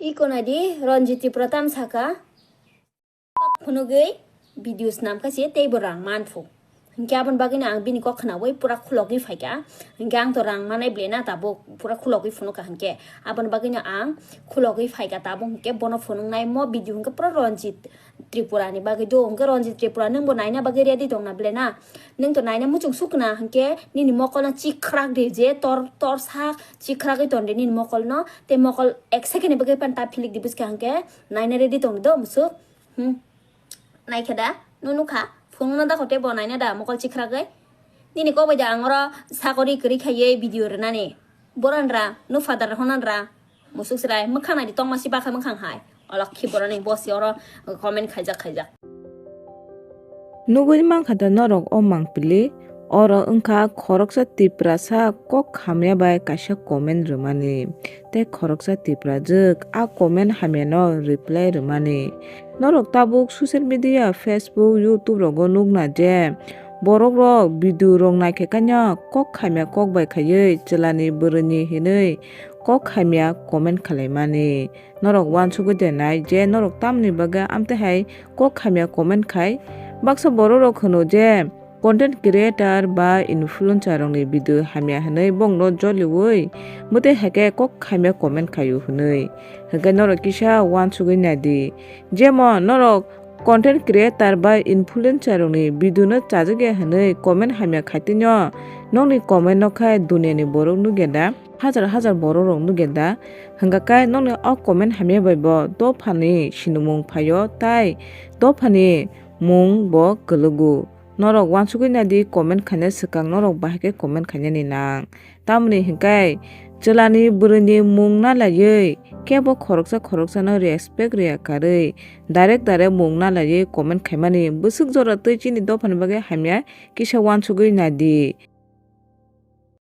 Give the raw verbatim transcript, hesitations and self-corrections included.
Iko naidi Ranjit Tripura tam saka. Phunugwi video snam kha se teibo rang man phu. Hinkhe aboni bagwino ang bini kok khnaui pura khulogwi phaikha. Hinkhe ang to rang manai ble na tabuk pura khulogwi phunukha hinkhe. Aboni bagwino ang khulogwi phaikha tabuk hinkhe bono phunuknai mo video hinkhe pura Ranjit Tripura ni bagwi do hinkhe Ranjit Tripura nwngbo naina bagwi ready tongna ble na. Nwng to naina muchung sukna hinkhe nini mokolno chikhrak di je tor tor sak chikhrakwi ton di nini mokolno. Tei mokol ek second ni bagwi pan ta philik di buskha hinkhe naina ready tong di do musuk. Hmm. Naikha da? Nung nukha? Phunukna da khote bo naina da mokol chikhrakgwi? Nini kok bai da ang oro sakori kwrwi khaiwi video rwnani. Boran ra, nung father honan ra. Musuk chwrai, mwkhang naidi tongma si bakha mwkhang hai. Olok khi boroni bosi oro comment khaijak khaijak. Nugwi mankha da norok o mangpili? Oro wngkha khoroksa Tiprasa kok hamya bai kaisa comment rwmani, tei khoroksa Tiprajwk a comment hamyano reply rwmani. Norok tabuk social media, Facebook, YouTube rogo nukna je borokrok video rok naikhe kanya kok hamya kok bai khaiwi chwlani bwrwini hinwi kok hamya comment khwlaimani. Norok uansugwi de nai je norok tamni bagwi amtwi hai kok hamya comment khai? Baksa borokrok hwno je content creator ba influencer rokni video hamya hwnwi bongno joliui mwtwi hai khe kok hamya comment khaio hwnwi. Hinkhe norok kisa uansugwi naidi, jemon norok content creator ba influencer rokni video no chajakya hwnwi comment hamya khaitwino nokni comment no khe duniani borok nukya da? Hajar hajar borok rok nukya da? Hwnkha khe nokni o comment hamya bai bo dophani sinimung phaio tei dophani mung bo kwlwgo. Norok uansugwi naidi comment khaina swkang norok bahai khe comment khainani nang. Tamoni hinkhe chwlani bwrwini mung na laiwi kebo khoroksa khoroksano respect rwya karwi direct direct mung na laiwi comment khaimani bwswk jora twi chini dophani bagwi hamya kisa uansugwi naidi.